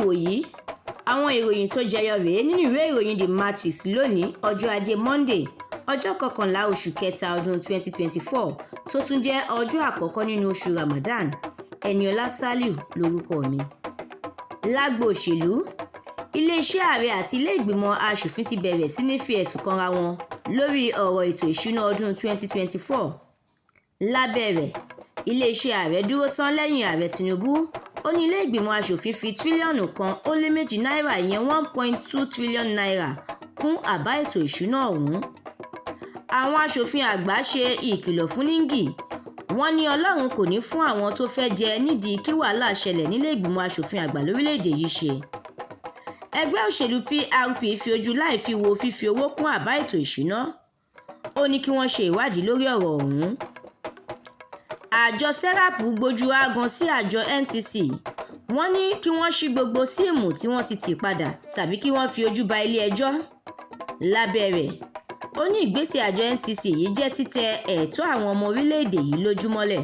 Ìwòyí. Àwọn ìròyìn tó jẹyọ rèé nínú ìwé ìròyìn The Matrix lónìí, ọjọ́ Ajé Monde, ọjọ́ 11 oṣù kẹta ọdún 2024, tó tún jẹ́ ọjọ́ àkọ́kọ́ nínú oṣù Ramadan. Eniola Saliu lórúkọ mi. Lágbo òṣèlú, iléeṣẹ́ ààrẹ àti ilé ìgbìmọ̀ asòfin ti bẹ̀rẹ̀ sí ní fi ẹ̀sùn kanra wọn lórí ọ̀rọ̀ ètò ìṣúná ọdún 2024. Lábẹ́ rẹ̀, iléeṣẹ́ ààrẹ dúró tán lẹ́yìn Ààrẹ Tinubu. Ó ní ilé ìgbìmọ̀ asòfin fi tírílíọ̀nù 1.2 náírà, ìyẹn ₦1.2 trillion, kún àbá ètò ìṣúná ọ̀hún. Àwọn asòfin àgbà ṣe ìkìlọ̀ fún Ningi. Wọ́n ní Ọlọ́run kò ní fún àwọn tó fẹ́ jẹ nídìí kí wàhálà ṣẹlẹ̀ nílé ìgbìmọ̀ asòfin àgbà lórílẹ̀‐èdè yìí ṣe. Ẹgbẹ́ òṣèlú PRP fi ojú láì fi wo fífi owó kún àbá ètò ìṣúná. Ó ní kí wọ́n ṣe ìwádìí lórí ọ̀rọ̀ ọ̀hún. Àjọ SERAP gbójú aágan sí àjọ NCC. Wọ́n ní kí wọ́n ṣí gbogbo síìmù tí wọ́n ti tì padà tàbí kí wọ́n fi ojú ba ilé-ẹjọ́. Lábẹ́ rẹ̀, ó ní ìgbésẹ̀ àjọ NCC yìí jẹ́ títẹ ẹ̀tọ́ àwọn ọmọ orílẹ̀-èdè yìí lójú mọ́lẹ̀.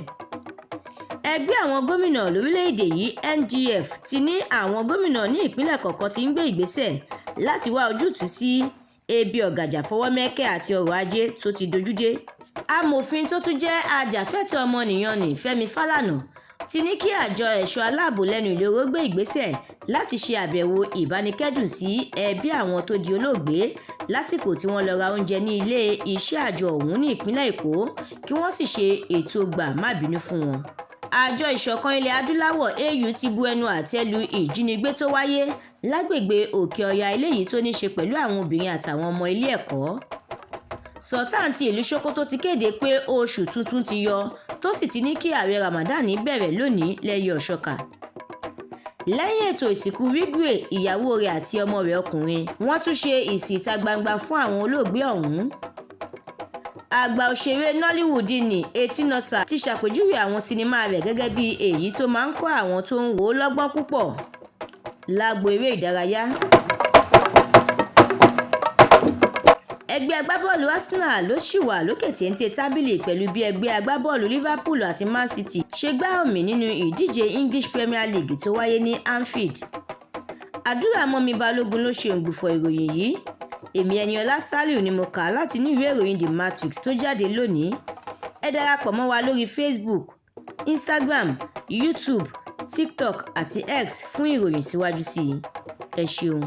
Ẹgbẹ́ àwọn gómìnà lórílẹ̀-èdè yìí, NGF, ti ní àwọn gómìnà ní ìpínlẹ̀ kọ̀ọ̀kan ti ń gbé ìgbésẹ̀ láti wá ojútùú sí ebi ọ̀gàjà fọwọ́mẹ́kẹ́ àti ọrọ̀ ajé tó ti dojú dé. Amòfin tó tún jẹ́ ajàfẹ́tọ̀ọ́ ọmọnìyàn ní Fẹ́mi Fálànà ti ní kí àjọ ẹ̀ṣọ́ aláàbò lẹ́nu ìloro gbé ìgbésẹ̀ láti ṣe àbẹ̀wò ìbánikẹ́dùn sí ẹbí àwọn tó di olóògbé lásìkò tí wọ́n lọ ra oúnjẹ ní ilé iṣẹ́ àjọ ọ̀hún ní ìpínlẹ̀ Èkó, kí wọ́n sì ṣe ètò gbà má bínú fún wọn. Àjọ Ìṣọ̀kan Ilẹ̀ Adúláwọ̀, AU, ti bu ẹnu àtẹ́ lu ìjínigbé tó wáyé lágbègbè Òkè Ọ̀yà, eléyìí tó ní ṣe pẹ̀lú àwọn obìnrin àtàwọn ọmọ ilé ẹ̀kọ́. Sultan ti ìlú Sokoto ti kéde pé oṣù tuntun ti yọ, tó sì ti ní kí ààwẹ̀ Ramadan bẹ̀rẹ̀ lónìí lẹ́yẹ-ò-sọkà. Lẹ́yìn ètò ìsìnkú Wigwe, ìyàwó rẹ̀ àti ọmọ rẹ̀ ọkùnrin, wọ́n tún ṣe ìsìn ìta gbangba fún àwọn olóògbé ọ̀hún. Àgbà òṣèré Nollywood ní Etinosa ti ṣàpèjúwe àwọn sinimá rẹ̀ gẹ́gẹ́ bí èyí tó máa ń kọ́ àwọn tó ń wò ó lọ́gbọ́n púpọ̀. Lágbo eré ìdárayá, ẹgbẹ́ agbábọ́ọ̀lù Arsenal ló ṣì wà lókè téńté tábìlì pẹ̀lú bí ẹgbẹ́ agbábọ́ọ̀lù Liverpool àti Man City ṣe gbá ọ̀mì nínú ìdíje English Premier League tó wáyé ní Anfield. Àdúrà Mọ́mì Balógun ló ṣe òǹgbùfọ̀ ìròyìn yìí. Èmi Eniola Saliu ni mo kà á láti inú ìwé ìròyìn The Matrix tó jáde lónìí. Ẹ darapọ̀ mọ́ wa lórí Facebook, Instagram, YouTube, TikTok àti X fún ìròyìn síwájú sí i. Ẹ ṣeun.